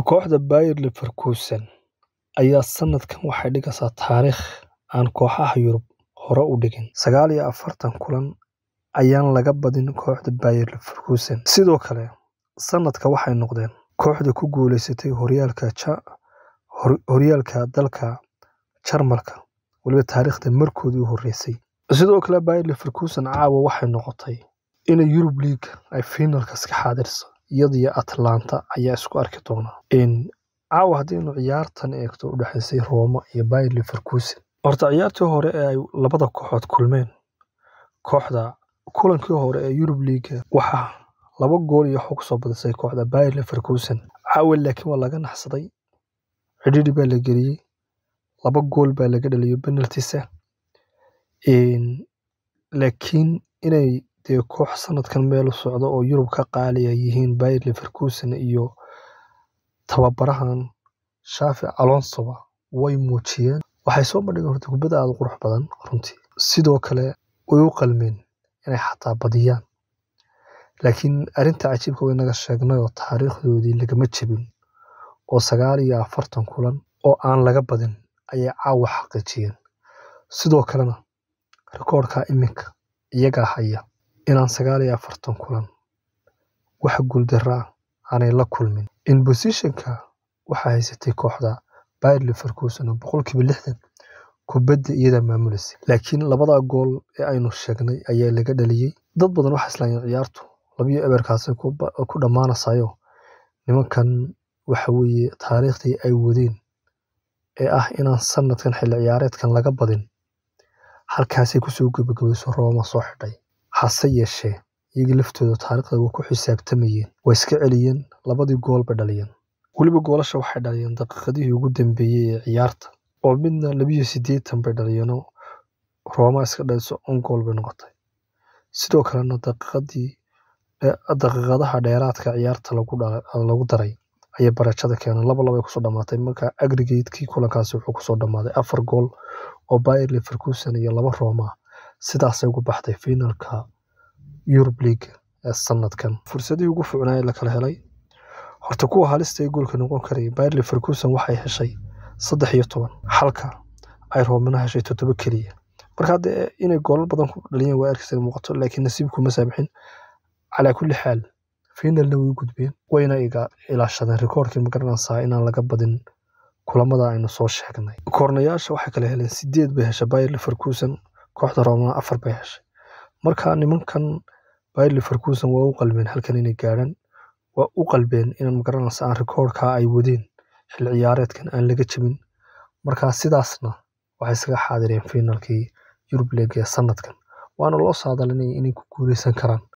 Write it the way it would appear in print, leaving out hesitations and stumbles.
Kooxda Bayer Leverkusen ayaa sanadkan waxay dhigaysaa taariikh aan kooxaha Yurub hore u dhigin. 49 kulan ayaan laga badin kooxda Bayer Leverkusen. Sidoo kale, sanadkan waxay noqdeen kooxda ku guuleysatay horyaalka dalka Jarmalka, waliba taariikhda markoodii u horeysay. Sidoo kale, Bayer Leverkusen caawa waxay noqotay inay Europa League ay finalka iska xaadirso, iyada iyo Atalanta ayaa isku arki doona. Caawa haddaynu ciyaartan eegto u dhaxaysay Roma iyo Bayer Leverkusen. Horta ciyaartii hore ee ay labada kooxood kulmeen, kooxda kulankii hore ee Europa League waxaa 2 gool iyo wax ku soo badisay kooxda Bayer Leverkusen. Caawa laakiin waa laga naxsaday, cidhiidhi baa la geliyey, 2 gool baa laga dhaliyay penalties ah. Laakiin inay dee koox sanadkan meel u socdo oo Yurub ka qaaliya yihiin Bayer Leverkusen iyo tababarahan Xavi Alonso way muujiyeen. Waxay soo bandhigeen horta kubadda aad u qurux badan runtii. Sidoo kale way u qalmeen inay xataa badiyaan. Laakiin arrinta cajiibka way naga sheegnay oo taariikhdoodii lagama jebin oo 49 kulan oo aan laga badin ayay caawa xaqiijiyeen. Sidoo kalena rikoorka iminka iyagaa haya inaan 49 kulan wax guuldarro ah aanay la kulmin. In possession-ka waxaa haysatay kooxda Bayer Leverkusen oo 60% kubadda iyada maamulisay. Laakiin labada gool ee aynu sheegnay ayaa laga dhaliyay. Dad badan waxay islaayeen ciyaartu 2-0 kaasi ku dhammaanaysayo. Nimankan waxa weeye taariikhdii ay wadeen ee ah inaan sanadkan xilli ciyaareedkan laga badin halkaasay kusoo gabagabayso Roma soo xidhay. Hase yeeshee iyaga laftooda taariikhda way ku xisaabtamayeen, way iska celiyeen, labadii gool bay dhaliyeen. Weliba goolasha waxay dhaliyeen daqiiqadihii ugu dambeeyay ee ciyaarta oo midna 82 bay dhaliyeenoo Roma iska dhaliso on goal bay noqotay. Sidoo kalena daqiiqadaha dheeraadka ciyaarta lagu daray ayay barajada keeneen, 2-2 ay kusoo dhamaatay. Marka aggregate-kii kulankaasi wuxuu kusoo dhamaaday 4 gool oo Bayer Leverkusen iyo 2 Roma. Sidaasay ugu baxday finalka Europa League ee sanadkan. Fursadihii ugu fiicnaa ee la kala helay, horta kuwa halista ee goolka noqon karayay, Bayer Leverkusen waxay heshay 13, halka ay Romana heshay 7 keliya. Marka hadda inay goolal badan ku dhaliyeen waa arkaysa muuqato, laakiin nasiibku ma saamixin. Calaa kulli xaal, finalna way u gudbeen, wayna iga ilaashadeen rikoorkii, ma garanaysaa, inaan laga badin kulamada aynu soo sheegnay. Koornayaasha waxay kala heleen 8 bay heshay Bayer Leverkusen, kooxda Roma 4 bay heshay. Marka nimankan Bayer Leverkusen waa u qalmeen halkan inay gaadhaan, waa u qalbeen inaan, ma garanaysaa, aan rikoorka ay wadeen xilli ciyaareedkan aan laga jebin. Marka sidaasna waxay iskaga xaadireen finalkii Europa League ee sanadkan, waana loo saadalinayay inay ku guuleysan karaan.